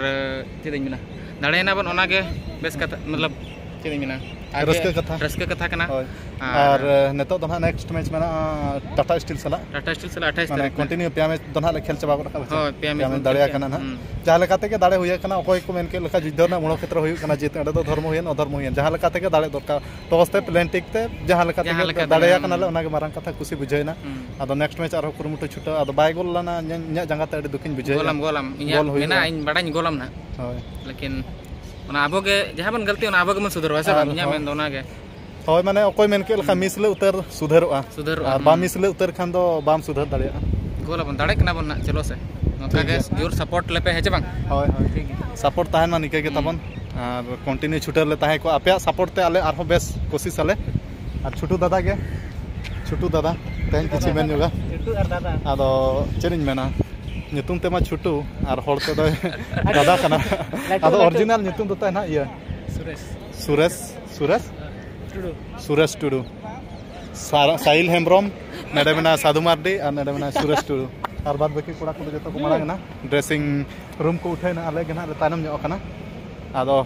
ᱪᱮᱫ ᱤᱧ ᱢᱮᱱᱟ, ᱫᱟᱲᱮᱭᱮᱱᱟᱵᱚᱱ, ᱚᱱᱟᱜᱮ ᱵᱮᱥ ᱠᱟᱛᱷᱟ, ᱢᱚᱛᱞᱚᱵ ᱪᱮᱫ ᱤᱧ ᱢᱮᱱᱟ, ᱟᱹᱰᱤ ᱨᱟᱹᱥᱠᱟᱹ ᱠᱟᱛᱷᱟ᱾ ᱨᱟᱹᱥᱠᱟᱹ ᱠᱟᱛᱷᱟ ᱠᱟᱱᱟ᱾ ᱦᱳᱭ᱾ ᱟᱨ ᱟᱨ, ᱮ, ᱱᱤᱛᱚᱜ ᱫᱚ ᱱᱟᱦᱟᱜ ᱱᱮᱠᱥᱴ ᱢᱮᱪ ᱢᱮᱱᱟᱜᱼᱟ ᱴᱟᱴᱟ ᱥᱴᱤᱞ ᱥᱟᱞᱟᱜ᱾ ᱴᱟᱴᱟ ᱥᱴᱤᱞ ᱥᱟᱞᱟᱜ ᱟᱴᱷᱟᱭᱤᱥ ᱢᱟᱱᱮ ᱛᱟᱹᱨᱤᱠᱷ ᱨᱮ᱾ ᱠᱚᱱᱴᱤᱱᱤᱭᱩ ᱯᱮᱭᱟ ᱢᱮᱪ ᱫᱚ ᱱᱟᱦᱟᱜ ᱞᱮ ᱠᱷᱮᱞ ᱪᱟᱵᱟ ᱜᱚᱫ ᱠᱟᱜᱼᱟ᱾ ᱦᱳᱭ, ᱯᱮᱭᱟ ᱢᱮᱪ ᱯᱮᱭᱟ ᱵᱚᱱ ᱢᱮᱪ ᱫᱟᱲᱮᱭᱟ ᱠᱷᱮᱞ ᱠᱟᱱᱟ ᱪᱟᱵᱟ᱾ ᱱᱟᱦᱟᱜ᱾ ᱦᱩᱸ᱾ ᱡᱟᱦᱟᱸ ᱞᱮᱠᱟ ᱛᱮᱜᱮ ᱫᱟᱲᱮ ᱦᱩᱭ ᱟᱠᱟᱱᱟ, ᱚᱠᱚᱭ ᱠᱚ ᱢᱮᱱ ᱠᱮᱫ ᱞᱮᱠᱟ ᱡᱩᱫᱽᱫᱷᱚ ᱨᱮᱱᱟᱜ ᱢᱚᱲᱚ ᱠᱷᱮᱛᱨᱚ ᱦᱩᱭᱩᱜ ᱠᱟᱱᱟ, ᱡᱮᱛᱮ ᱚᱸᱰᱮ ᱫᱚ ᱫᱷᱚᱨᱢᱚ ᱦᱩᱭᱮᱱ, ᱚᱫᱷᱚᱨᱢᱚ ᱦᱩᱭᱮᱱ, ᱡᱟᱦᱟᱸ ᱞᱮᱠᱟ ᱛᱮᱜᱮ ᱫᱟᱲᱮ ᱫᱚᱨᱠᱟᱨ, ᱴᱚᱥ ᱛᱮ ᱯᱞᱮᱱ ᱴᱤᱠ ᱛᱮ ᱡᱟᱦᱟᱸ ᱞᱮᱠᱟ ᱡᱟᱦᱟᱸ ᱛᱮᱜᱮ ᱞᱮᱠᱟ ᱛᱮᱜᱮ, ᱫᱟᱲᱮᱭᱟ ᱦᱩᱸ᱾ ᱠᱟᱱᱟᱞᱮ, ᱚᱱᱟᱜᱮ ᱢᱟᱨᱟᱝ ᱠᱟᱛᱷᱟ, ᱠᱩᱥᱤ ᱵᱩᱡᱷᱟᱹᱣᱮᱱᱟ᱾ ᱦᱩᱸ᱾ ᱟᱫᱚ ᱱᱮᱠᱥᱴ ᱢᱮᱪ ᱟᱨᱦᱚᱸ ᱠᱩᱨᱩᱢᱩᱴᱩ ᱪᱷᱩᱴᱟᱹᱣ, ᱟᱫᱚ ᱵᱟᱭ ᱜᱳᱞ ᱞᱮᱱᱟ, ᱤᱧᱟᱹᱜ ᱡᱟᱸᱜᱟ ᱛᱮ ᱟᱹᱰᱤ ᱫᱩᱠᱤᱧ ᱵᱩᱡᱷᱟᱹᱣᱮᱫᱼᱟ᱾ ᱜᱳᱞᱟᱢ, ᱜᱳᱞᱟᱢ, ᱤᱧᱟᱹᱜ ᱜᱳᱞ ᱦᱩᱭᱩᱜᱼᱟ᱾ ᱢᱮᱱᱟᱜᱼᱟ, ᱤᱧ ᱵᱟᱲᱟᱧ ᱜᱳᱞᱟᱢ ᱱᱟᱦᱟᱜ᱾ ᱦᱳᱭ᱾ ᱞᱮᱠᱤᱱ ᱚᱱᱟ ᱟᱵᱚ ᱜᱮ ᱡᱟᱦᱟᱸ ᱵᱚᱱ ᱜᱟᱹᱞᱛᱤ, ᱚᱱᱟ ᱟᱵᱚ ᱜᱮᱵᱚᱱ ᱥᱩᱫᱷᱟᱹᱨᱚᱜᱼᱟ, ᱥᱮ ᱵᱟᱝ? ᱟᱨ ᱤᱧᱟᱹᱜ ᱦᱚᱸ ᱢᱮᱱ ᱫᱚ ᱚᱱᱟ ᱜᱮ᱾ ᱦᱳᱭ, ᱢᱟᱱᱮ ᱚᱠᱚᱭ ᱢᱮᱱ ᱠᱮᱫ ᱞᱮᱠᱟ, ᱦᱩᱸ᱾ ᱢᱤᱥ ᱞᱮ ᱩᱛᱟᱹᱨ ᱥᱩᱫᱷᱟᱹᱨᱚᱜᱼᱟ᱾ ᱥᱩᱫᱷᱟᱹᱨᱚᱜᱼᱟ, ᱟᱨ ᱵᱟᱢ ᱦᱩᱸ᱾ ᱢᱤᱥ ᱞᱮ ᱩᱛᱟᱹᱨ ᱠᱷᱟᱱ ᱫᱚ ᱵᱟᱢ ᱥᱩᱫᱷᱟᱹᱨ ᱫᱟᱲᱮᱭᱟᱜᱼᱟ᱾ ᱜᱳᱞ ᱟᱵᱚᱱ, ᱫᱟᱲᱮᱜ ᱠᱟᱱᱟ ᱵᱚᱱ ᱱᱟᱜ, ᱪᱚᱞᱚ ᱥᱮ᱾ ᱱᱚᱝᱠᱟ ᱴᱷᱤᱠ ᱜᱮ ᱜᱮᱭᱟ᱾ ᱡᱳᱨ ᱥᱟᱯᱳᱨᱴ ᱞᱮᱯᱮ, ᱦᱮᱸ ᱪᱮ ᱵᱟᱝ? ᱦᱳᱭ, ᱦᱳᱭ᱾ ᱴᱷᱤᱠ ᱜᱮᱭᱟ᱾ ᱥᱟᱯᱳᱨᱴ ᱛᱟᱦᱮᱱ ᱢᱟ ᱱᱤᱝᱠᱟᱹ ᱜᱮ ᱦᱩᱸ᱾ ᱛᱟᱵᱚᱱ᱾ ᱟᱨ ᱠᱚᱱᱴᱤᱱᱤᱭᱩ ᱪᱷᱩᱴᱟᱹᱣ ᱞᱮ ᱛᱟᱦᱮᱸ ᱠᱚᱜᱼᱟ᱾ ᱟᱯᱮᱭᱟᱜ ᱥᱟᱯᱳᱨᱴ ᱛᱮ ᱟᱞᱮ ᱟᱨᱦᱚᱸ ᱵᱮᱥ ᱠᱳᱥᱤᱥ ᱟᱞᱮ᱾ ᱟᱨ ᱪᱷᱩᱴᱩ ᱫᱟᱫᱟ ᱜᱮ, ᱪᱷᱩᱴᱩ ᱫᱟᱫᱟ, ᱛᱮᱦᱮᱧ ᱠᱤᱪᱷᱩ ᱢᱮᱱ ᱧᱚᱜᱟ᱾ ᱪᱷᱩᱴᱩ ᱟᱨ ᱫᱟᱫᱟ᱾ ᱟᱫᱚ ᱪᱮᱫ ᱤᱧ ᱢᱮᱱᱟ, ᱧᱩᱛᱩᱢ ᱛᱮᱢᱟ ᱪᱷᱩᱴᱩ ᱟᱨ ᱦᱚᱲ ᱛᱮᱫᱚ ᱞᱟᱹᱴᱩ, ᱫᱟᱫᱟ ᱞᱟᱹᱴᱩ᱾ ᱠᱟᱱᱟ᱾ ᱞᱟᱹᱴᱩ, ᱟᱫᱚ ᱞᱟᱹᱴᱩ᱾ ᱚᱨᱤᱡᱤᱱᱟᱞ ᱧᱩᱛᱩᱢ ᱫᱚ ᱛᱟᱭ ᱱᱟᱦᱟᱜ ᱤᱭᱟᱹ? ᱥᱩᱨᱮᱥ᱾ ᱥᱩᱨᱮᱥ, ᱥᱩᱨᱮᱥ? ᱴᱩᱰᱩ᱾ ᱥᱩᱨᱮᱥ ᱴᱩᱰᱩ᱾ ᱥᱟᱨᱟ-, ᱥᱟᱭᱤᱞ ᱦᱮᱢᱵᱨᱚᱢ, ᱱᱚᱰᱮ ᱢᱮᱱᱟᱭᱟ ᱥᱟᱫᱷᱩ ᱢᱟᱨᱰᱤ ᱟᱨ ᱱᱚᱰᱮ ᱢᱮᱱᱟᱭᱟ ᱥᱩᱨᱮᱥ ᱴᱩᱰᱩ᱾ ᱟᱨ ᱵᱟᱫ ᱵᱟᱹᱠᱤ ᱠᱚᱲᱟ ᱠᱚᱫᱚ ᱡᱚᱛᱚ ᱠᱚ ᱢᱟᱲᱟᱝ ᱮᱱᱟ᱾ ᱰᱨᱮᱥᱤᱝ ᱨᱩᱢ ᱠᱚ ᱩᱴᱷᱟᱹᱣ ᱮᱱᱟ, ᱟᱞᱮ ᱜᱮ ᱱᱟᱦᱟᱜ ᱞᱮ ᱛᱟᱭᱱᱚᱢ ᱧᱚᱜ ᱟᱠᱟᱱᱟ᱾ ᱟᱫᱚ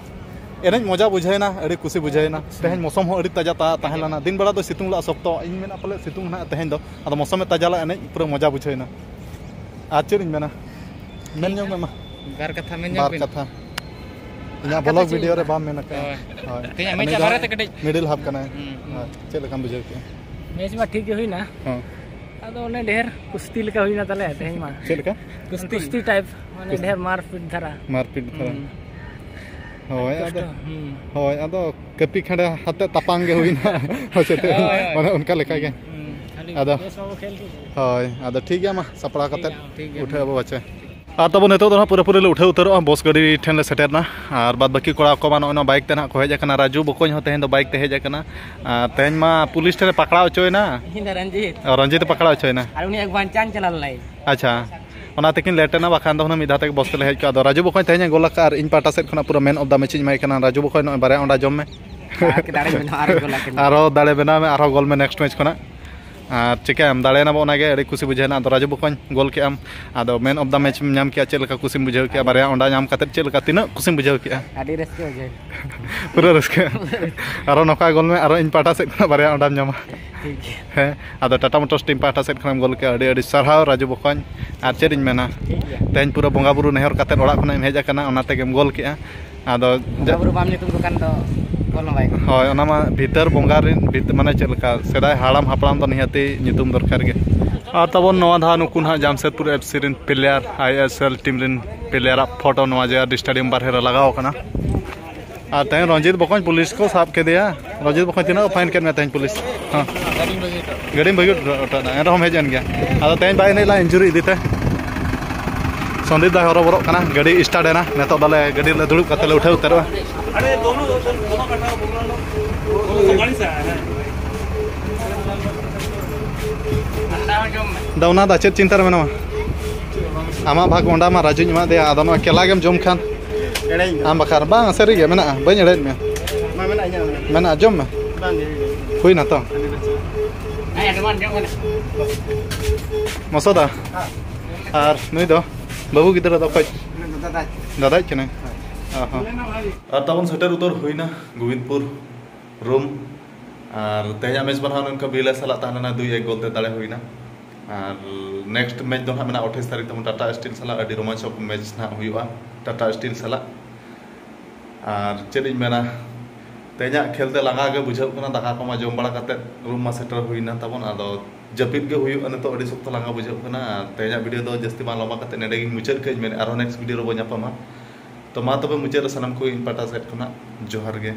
ᱮᱱᱮᱡ ᱢᱚᱡᱟ ᱵᱩᱡᱷᱟᱹᱣ ᱮᱱᱟ, ᱟᱹᱰᱤ ᱠᱩᱥᱤ ᱵᱩᱡᱷᱟᱹᱣ ᱮᱱᱟ᱾ ᱛᱮᱦᱮᱧ ᱢᱳᱥᱚᱢ ᱦᱚᱸ ᱟᱹᱰᱤ ᱛᱟᱡᱟ ᱛᱟ-, ᱛᱟᱦᱮᱸ ᱞᱮᱱᱟ᱾ ᱫᱤᱱ ᱵᱮᱲᱟ ᱫᱚ ᱥᱤᱛᱩᱝ ᱞᱟᱜᱼᱟ ᱥᱚᱠᱛᱚ, ᱤᱧ ᱢᱮᱱᱟ ᱯᱟᱞᱮ ᱥᱤᱛᱩᱝ ᱱᱟᱦᱟᱜ ᱛᱮᱦᱮᱧ ᱫᱚ, ᱟᱫᱚ ᱢᱳᱥᱚᱢᱮ ᱛᱟᱡᱟ ᱞᱮᱫᱼᱟ, ᱮᱱᱮᱡ ᱯᱩᱨᱟᱹ ᱢᱚᱡᱟ ᱵᱩᱡᱷᱟᱹᱣ ᱮᱱᱟ᱾ ᱟᱨ ᱪᱮᱫ ᱤᱧ ᱢᱮᱱᱟ, ᱢᱮᱱ ᱧᱚᱜ ᱢᱮ ᱢᱟ᱾ ᱵᱟᱨ ᱠᱟᱛᱷᱟ ᱢᱮᱱ ᱧᱚᱜ ᱵᱟᱨ ᱵᱤᱱ᱾ ᱠᱟᱛᱷᱟ᱾ ᱤᱧᱟᱹᱜ ᱟᱨ ᱵᱞᱚᱜ ᱠᱟᱛᱷᱟ ᱪᱮᱫ ᱵᱷᱤᱰᱤᱭᱳ ᱤᱧ ᱨᱮ ᱢᱮᱱᱟ? ᱵᱟᱢ ᱢᱮᱱ ᱟᱠᱟᱫᱼᱟ᱾ ᱦᱳᱭ᱾ ᱦᱳᱭ᱾ ᱛᱮᱦᱮᱧᱟᱜ ᱩᱱᱤ ᱢᱮᱪ ᱫᱚ ᱵᱟᱨᱮ ᱛᱮ ᱠᱟᱹᱴᱤᱡ᱾ ᱢᱤᱰᱤᱞ ᱦᱟᱯ ᱠᱟᱱᱟᱭ᱾ ᱦᱩᱸ, ᱦᱩᱸ᱾ ᱦᱳᱭ᱾ ᱪᱮᱫ ᱞᱮᱠᱟᱢ ᱵᱩᱡᱷᱟᱹᱣ ᱠᱮᱫᱼᱟ? ᱦᱚᱸ᱾ ᱟᱫᱚ ᱚᱱᱮ ᱰᱷᱮᱨ ᱠᱩᱥᱛᱤ ᱞᱮᱠᱟ ᱦᱩᱭᱱᱟ ᱛᱟᱞᱮ ᱛᱮᱦᱮᱧ ᱢᱟ᱾ ᱪᱮᱫ ᱞᱮᱠᱟ? ᱠᱩᱥᱛᱤ᱾ ᱠᱩᱥᱛᱤ ᱴᱟᱭᱤᱯ, ᱢᱟᱱᱮ ᱠᱩᱥᱛᱤ᱾ ᱰᱷᱮᱨ ᱢᱟᱨᱯᱤᱴ ᱫᱷᱟᱨᱟ᱾ ᱢᱟᱨᱯᱤᱴ ᱫᱷᱟᱨᱟ᱾ ᱦᱩᱸ᱾ ᱦᱳᱭ, ᱟᱹᱰᱤ ᱟᱫᱚ, ᱠᱚᱥᱴᱚ, ᱦᱩᱸ᱾ ᱦᱳᱭ, ᱟᱫᱚ ᱠᱟᱹᱯᱤ ᱠᱷᱟᱸᱰᱟ ᱦᱟᱛᱮ ᱛᱟᱯᱟᱢ ᱜᱮ ᱦᱩᱭᱱᱟ᱾ ᱦᱳᱭ, ᱥᱮ ᱦᱳᱭ, ᱦᱳᱭ᱾ ᱚᱱᱮ ᱚᱱᱠᱟ ᱞᱮᱠᱟ ᱜᱮ᱾ ᱦᱩᱸ, ᱦᱩᱸ᱾ ᱠᱷᱟᱹᱞᱤ ᱟᱫᱚ, ᱵᱮᱥ ᱵᱟᱵᱚ ᱠᱷᱮᱞ ᱠᱮᱫᱟ᱾ ᱦᱳᱭ, ᱟᱫᱚ ᱴᱷᱤᱠ ᱜᱮᱭᱟ, ᱢᱟ ᱥᱟᱯᱲᱟᱣ ᱴᱷᱤᱠ ᱠᱟᱛᱮ ᱜᱮᱭᱟ, ᱴᱷᱤᱠ ᱜᱮᱭᱟ᱾ ᱩᱴᱷᱟᱹᱣ ᱟᱵᱚ ᱵᱟᱪᱮ᱾ ᱟᱨ ᱛᱟᱵᱚ ᱱᱤᱛᱚᱜ ᱫᱚ ᱱᱟᱦᱟᱜ ᱯᱩᱨᱟᱹᱯᱩᱨᱤ ᱞᱮ ᱩᱴᱷᱟᱹᱣ ᱩᱛᱟᱹᱨᱚᱜᱼᱟ, ᱵᱚᱥ ᱜᱟᱹᱰᱤ ᱴᱷᱮᱱ ᱞᱮ ᱥᱮᱴᱮᱨ ᱮᱱᱟ᱾ ᱟᱨ ᱵᱟᱫ ᱵᱟᱹᱠᱤ ᱠᱚᱲᱟ ᱠᱚ ᱢᱟ ᱱᱚᱜᱼᱚᱭ ᱱᱚᱣᱟ ᱵᱟᱭᱤᱠ ᱛᱮ ᱱᱟᱦᱟᱜ ᱠᱚ ᱦᱮᱡ ᱟᱠᱟᱱᱟ᱾ ᱨᱟᱡᱩ ᱵᱚᱠᱚᱧ ᱦᱚᱸ ᱛᱮᱦᱮᱧ ᱫᱚ ᱵᱟᱭᱤᱠ ᱛᱮ ᱦᱮᱡ ᱟᱠᱟᱱᱟ᱾ ᱟᱨ ᱛᱮᱦᱮᱧ ᱢᱟ ᱯᱩᱞᱤᱥ ᱴᱷᱮᱱ ᱞᱮ ᱯᱟᱠᱲᱟᱣ ᱦᱚᱪᱚᱭᱮᱱᱟ᱾ ᱤᱧ ᱫᱚ ᱨᱚᱧᱡᱤᱛ᱾ ᱚ, ᱨᱚᱧᱡᱤᱛ ᱮ ᱯᱟᱠᱲᱟᱣ ᱦᱚᱪᱚᱭᱮᱱᱟ᱾ ᱟᱨ ᱩᱱᱤ ᱮᱠ ᱵᱟᱧᱪᱟᱣ ᱪᱟᱞᱟᱣ ᱞᱮᱱᱟᱭ᱾ ᱟᱪᱪᱷᱟ, ᱚᱱᱟ ᱛᱮᱠᱤᱱ ᱞᱮᱴ ᱮᱱᱟ, ᱵᱟᱠᱷᱟᱱ ᱫᱚ ᱦᱩᱱᱟᱹᱝ ᱢᱤᱫ ᱫᱷᱟᱣ ᱛᱮᱜᱮ ᱵᱚᱥ ᱛᱮᱞᱮ ᱦᱮᱡ ᱠᱚᱜᱼᱟ᱾ ᱟᱫᱚ ᱨᱟᱡᱩ ᱵᱚᱠᱚᱧ ᱛᱮᱦᱮᱧ ᱮ ᱜᱳᱞ ᱟᱠᱟᱫᱼᱟ ᱟᱨ ᱤᱧ ᱯᱟᱦᱴᱟ ᱥᱮᱫ ᱠᱷᱚᱱᱟᱜ ᱯᱩᱨᱟᱹ ᱢᱮᱱ ᱚᱯᱷ ᱫᱟ ᱢᱮᱪ ᱤᱧ ᱮᱢᱟᱭ ᱠᱟᱱᱟ᱾ ᱨᱟᱡᱩ ᱵᱚᱠᱚᱧ, ᱱᱚᱜᱼᱚᱭ ᱵᱟᱨᱭᱟ ᱚᱸᱰᱟ ᱡᱚᱢ ᱢᱮ᱾ ᱟᱨ ᱠᱤ ᱫᱟᱲᱮ ᱢᱮᱱᱟᱜᱼᱟ, ᱟᱨᱚ ᱜᱳᱞ ᱟᱹᱠᱤᱱ᱾ ᱟᱨᱚ ᱫᱟᱲᱮ ᱵᱮᱱᱟᱣ ᱢᱮ, ᱟᱨᱦᱚᱸ ᱜᱳᱞ ᱢᱮ ᱱᱮᱠᱥᱴ ᱢᱮᱪ ᱠᱷᱚᱱᱟᱜ᱾ ᱟᱨ ᱪᱤᱠᱟᱹᱭᱟᱢ, ᱫᱟᱲᱮᱭᱮᱱᱟ ᱵᱚ, ᱚᱱᱟᱜᱮ ᱟᱹᱰᱤ ᱠᱩᱥᱤ ᱵᱩᱡᱷᱟᱹᱣᱮᱱᱟ᱾ ᱟᱫᱚ ᱨᱟᱡᱩ ᱵᱚᱠᱚᱧ ᱜᱳᱞ ᱠᱮᱫ ᱟᱢ, ᱟᱫᱚ ᱢᱮᱱ ᱚᱯᱷ ᱫᱟ ᱢᱮᱪ ᱮᱢ ᱧᱟᱢ ᱠᱮᱫᱼᱟ, ᱪᱮᱫ ᱞᱮᱠᱟ ᱠᱩᱥᱤᱢ ᱵᱩᱡᱷᱟᱹᱣ ᱠᱮᱫᱼᱟ? ᱵᱟᱨᱭᱟ ᱚᱸᱰᱟ ᱧᱟᱢ ᱠᱟᱛᱮᱫ ᱪᱮᱫ ᱞᱮᱠᱟ, ᱛᱤᱱᱟᱹᱜ ᱠᱩᱥᱤᱢ ᱵᱩᱡᱷᱟᱹᱣ ᱠᱮᱫᱼᱟ? ᱟᱹᱰᱤ ᱨᱟᱹᱥᱠᱟᱹ ᱵᱩᱡᱷᱟᱹᱣ ᱮᱱᱟ᱾ ᱯᱩᱨᱟᱹ ᱨᱟᱹᱥᱠᱟᱹ᱾ ᱟᱨᱚ ᱱᱚᱝᱠᱟ ᱜᱳᱞ ᱢᱮ, ᱟᱨᱚ ᱤᱧ ᱯᱟᱦᱴᱟ ᱥᱮᱫ ᱠᱷᱚᱱᱟᱜ ᱵᱟᱨᱭᱟ ᱚᱸᱰᱮᱢ ᱧᱟᱢᱟ᱾ ᱦᱮᱸ, ᱟᱫᱚ ᱴᱟᱴᱟ ᱢᱳᱴᱚᱨᱥ ᱴᱤᱢ ᱯᱟᱦᱴᱟ ᱥᱮᱫ ᱠᱷᱚᱱᱮᱢ ᱜᱳᱞ ᱠᱮᱜᱼᱟ, ᱟᱹᱰᱤ ᱟᱹᱰᱤ ᱥᱟᱨᱦᱟᱣ ᱨᱟᱡᱩ ᱵᱚᱠᱚᱧ᱾ ᱟᱨ ᱪᱮᱫ ᱤᱧ ᱢᱮᱱᱟ, ᱛᱮᱦᱮᱧ ᱯᱩᱨᱟᱹ ᱵᱚᱸᱜᱟ ᱵᱩᱨᱩ ᱱᱮᱦᱚᱨ ᱠᱟᱛᱮᱫ ᱚᱲᱟᱜ ᱠᱷᱚᱱᱟᱜ ᱮᱢ ᱦᱮᱡ ᱟᱠᱟᱱᱟ, ᱚᱱᱟ ᱛᱮᱜᱮᱢ ᱜᱳᱞ ᱠᱮᱜᱼᱟ᱾ ᱟᱫᱚ ᱵᱚᱸᱜᱟ ᱵᱩᱨᱩ ᱵᱟᱢ ᱧᱩᱛᱩᱢ ᱠᱚ ᱠᱷᱟᱱ ᱫᱚ ᱜᱳᱞ ᱦᱚᱸ ᱵᱟᱭ ᱜᱳᱞ᱾ ᱦᱳᱭ, ᱚᱱᱟ ᱢᱟ ᱵᱷᱤᱛᱟᱹᱨ ᱵᱚᱸᱜᱟ ᱨᱮᱱ ᱵᱷᱤᱛ-, ᱢᱟᱱᱮ ᱪᱮᱫ ᱞᱮᱠᱟ, ᱥᱮᱫᱟᱭ ᱦᱟᱲᱟᱢ ᱦᱟᱯᱲᱟᱢ ᱫᱚ ᱱᱤᱦᱟᱹᱛᱤ ᱧᱩᱛᱩᱢ ᱫᱚᱨᱠᱟᱨ ᱜᱮ᱾ ᱟᱨ ᱛᱟᱵᱚᱱ ᱱᱚᱣᱟ ᱫᱷᱟᱣ ᱱᱩᱠᱩ ᱱᱟᱦᱟᱜ ᱡᱟᱢᱥᱮᱫᱽᱯᱩᱨ ᱮᱯᱷ ᱥᱤ ᱨᱮᱱ player, I S L team ᱨᱮᱱ ᱯᱞᱮᱭᱟᱨᱟᱜ ᱯᱷᱳᱴᱳ ᱱᱚᱣᱟ ᱡᱮ ᱟᱨ ᱰᱤ ᱥᱴᱮᱰᱤᱭᱟᱢ ᱵᱟᱨᱦᱮ ᱨᱮ ᱞᱟᱜᱟᱣ ᱟᱠᱟᱱᱟ᱾ ᱟᱨ ᱛᱮᱦᱮᱧ ᱨᱚᱧᱡᱤᱛ ᱵᱚᱠᱚᱧ ᱯᱩᱞᱤᱥ ᱠᱚ ᱥᱟᱵ ᱠᱮᱫᱮᱭᱟ᱾ ᱨᱚᱧᱡᱤᱛ ᱵᱚᱠᱚᱧ ᱛᱤᱱᱟᱹᱜ ᱠᱚ ᱯᱷᱟᱭᱤᱱ ᱠᱮᱫ ᱢᱮᱭᱟ ᱛᱮᱦᱮᱧ ᱯᱩᱞᱤᱥ? ᱦᱮᱸ, ᱜᱟᱹᱰᱤᱢ ᱵᱟᱹᱜᱤ ᱦᱚᱴᱚ ᱞᱮᱫᱟ, ᱮᱱᱨᱮᱦᱚᱸᱢ ᱦᱮᱡ ᱮᱱ ᱜᱮᱭᱟ᱾ ᱟᱫᱚ ᱛᱮᱦᱮᱧ ᱵᱟᱭ ᱮᱱᱮᱡ ᱞᱮᱱᱟ ᱤᱱᱡᱩᱨᱤ ᱤᱫᱤᱛᱮ᱾ ᱥᱚᱱᱫᱤᱯ ᱫᱟᱭ ᱦᱚᱨᱚᱵᱚᱨᱚᱜ ᱠᱟᱱᱟ, ᱜᱟᱹᱰᱤ ᱥᱴᱟᱨᱴ ᱮᱱᱟ᱾ ᱱᱤᱛᱚᱜ ᱫᱚᱞᱮ ᱜᱟᱹᱰᱤ ᱨᱮᱞᱮ ᱫᱩᱲᱩᱵ ᱠᱟᱛᱮ ᱞᱮ ᱩᱴᱷᱟᱹᱣ ᱩᱛᱟᱹᱨᱚᱜᱼᱟ᱾ ᱫᱟ, ᱚᱱᱟ ᱫᱚ ᱪᱮᱫ ᱪᱤᱱᱛᱟᱹ ᱨᱮ ᱢᱮᱱᱟᱢᱟ? ᱟᱢᱟᱜ ᱵᱷᱟᱜᱽ ᱚᱸᱰᱟ ᱢᱟ ᱨᱟᱡᱩᱧ ᱮᱢᱟᱫᱮᱭᱟ, ᱟᱫᱚ ᱱᱚᱣᱟ ᱠᱮᱞᱟ ᱜᱮᱢ ᱡᱚᱢ ᱠᱷᱟᱱ᱾ ᱮᱲᱮᱧ ᱫᱚ᱾ ᱟᱢ ᱵᱟᱠᱷᱟᱨ ᱵᱟᱝ, ᱥᱟᱹᱨᱤ ᱜᱮ ᱢᱮᱱᱟᱜᱼᱟ, ᱵᱟᱹᱧ ᱮᱲᱮᱭᱮᱫ ᱢᱮᱭᱟ᱾ ᱢᱟ ᱢᱮᱱᱟᱜᱼᱟ, ᱤᱧᱟᱹᱜ ᱢᱮᱱᱟᱜᱼᱟ᱾ ᱢᱮᱱᱟᱜᱼᱟ, ᱡᱚᱢ ᱢᱮ᱾ ᱵᱟᱝ ᱜᱮ᱾ ᱦᱩᱭᱱᱟ ᱛᱚ? ᱦᱮᱸ, ᱮᱰᱢᱟᱱ ᱡᱚᱢ ᱢᱮ᱾ ᱢᱚᱥᱚᱫᱟ᱾ ᱦᱮᱸ᱾ ᱟᱨ ᱱᱩᱭ ᱫᱚ ᱵᱟᱹᱵᱩ ᱜᱤᱫᱽᱨᱟᱹ ᱫᱚ ᱚᱠᱚᱭ? ᱩᱱᱤ ᱫᱚ ᱫᱟᱫᱟ᱾ ᱫᱟᱫᱟᱭ ᱠᱟᱱᱟᱭ? ᱦᱳᱭ᱾ ᱚ ᱦᱚᱸ᱾ ᱟᱨ ᱛᱟᱵᱚᱱ ᱥᱮᱴᱮᱨ ᱩᱛᱟᱹᱨ ᱦᱩᱭᱱᱟ ᱜᱳᱵᱤᱱᱫᱽᱯᱩᱨ ᱨᱩᱢ᱾ ᱟᱨ ᱛᱮᱦᱮᱧᱟᱜ ᱢᱮᱪ ᱢᱟ ᱱᱟᱦᱟᱜ ᱱᱚᱝᱠᱟ ᱵᱤᱞᱟᱹ ᱥᱟᱞᱟᱜ ᱛᱟᱦᱮᱸ ᱞᱮᱱᱟ, ᱫᱩᱭ ᱮᱠ ᱜᱳᱞ ᱛᱮ ᱫᱟᱲᱮ ᱦᱩᱭᱱᱟ᱾ ᱟᱨ ᱱᱮᱠᱥᱴ ᱢᱮᱪ ᱫᱚ ᱱᱟᱦᱟᱜ ᱢᱮᱱᱟᱜᱼᱟ ᱟᱴᱷᱟᱥ ᱛᱟᱹᱨᱤᱠᱷ ᱛᱟᱵᱚᱱ ᱴᱟᱴᱟ ᱥᱴᱤᱞ ᱥᱟᱞᱟᱜ, ᱟᱹᱰᱤ ᱨᱳᱢᱟᱧᱪᱚᱠ ᱢᱮᱪ ᱱᱟᱦᱟᱜ ᱦᱩᱭᱩᱜᱼᱟ ᱴᱟᱴᱟ ᱥᱴᱤᱞ ᱥᱟᱞᱟᱜ᱾ ᱟᱨ ᱪᱮᱫ ᱤᱧ ᱢᱮᱱᱟ, ᱛᱮᱦᱮᱧᱟᱜ ᱠᱷᱮᱞ ᱛᱮ ᱞᱟᱸᱜᱟ ᱜᱮ ᱵᱩᱡᱷᱟᱹᱜ ᱠᱟᱱᱟ, ᱫᱟᱠᱟ ᱠᱚᱢᱟ ᱡᱚᱢ ᱵᱟᱲᱟ ᱠᱟᱛᱮᱫ ᱨᱩᱢ ᱢᱟ ᱥᱮᱴᱮᱨ ᱦᱩᱭᱱᱟ ᱛᱟᱵᱚᱱ, ᱟᱫᱚ ᱡᱟᱹᱯᱤᱫ ᱜᱮ ᱦᱩᱭᱩᱜᱼᱟ ᱱᱤᱛᱚᱜ, ᱟᱹᱰᱤ ᱥᱚᱠᱛᱚ ᱞᱟᱸᱜᱟ ᱵᱩᱡᱷᱟᱹᱜ ᱠᱟᱱᱟ᱾ ᱟᱨ ᱛᱮᱦᱮᱧᱟᱜ ᱵᱷᱤᱰᱤᱭᱳ ᱫᱚ ᱡᱟᱹᱥᱛᱤ ᱵᱟᱝ ᱞᱚᱢᱵᱟ ᱠᱟᱛᱮᱫ ᱱᱚᱸᱰᱮ ᱜᱤᱧ ᱢᱩᱪᱟᱹᱫ ᱠᱟᱜᱼᱟᱹᱧ ᱢᱮᱱᱮᱫ, ᱟᱨᱦᱚᱸ ᱱᱮᱠᱥᱴ ᱵᱷᱤᱰᱤᱭᱳ ᱨᱮᱵᱚᱱ ᱧᱟᱯᱟᱢᱟ᱾ ᱛᱚ ᱢᱟ ᱛᱚᱵᱮ ᱢᱩᱪᱟᱹᱫ ᱨᱮ ᱥᱟᱱᱟᱢ ᱠᱚ ᱤᱧ ᱯᱟᱦᱴᱟ ᱥᱮᱫ ᱠᱷᱚᱱᱟᱜ ᱡᱚᱦᱟᱨ ᱜᱮ᱾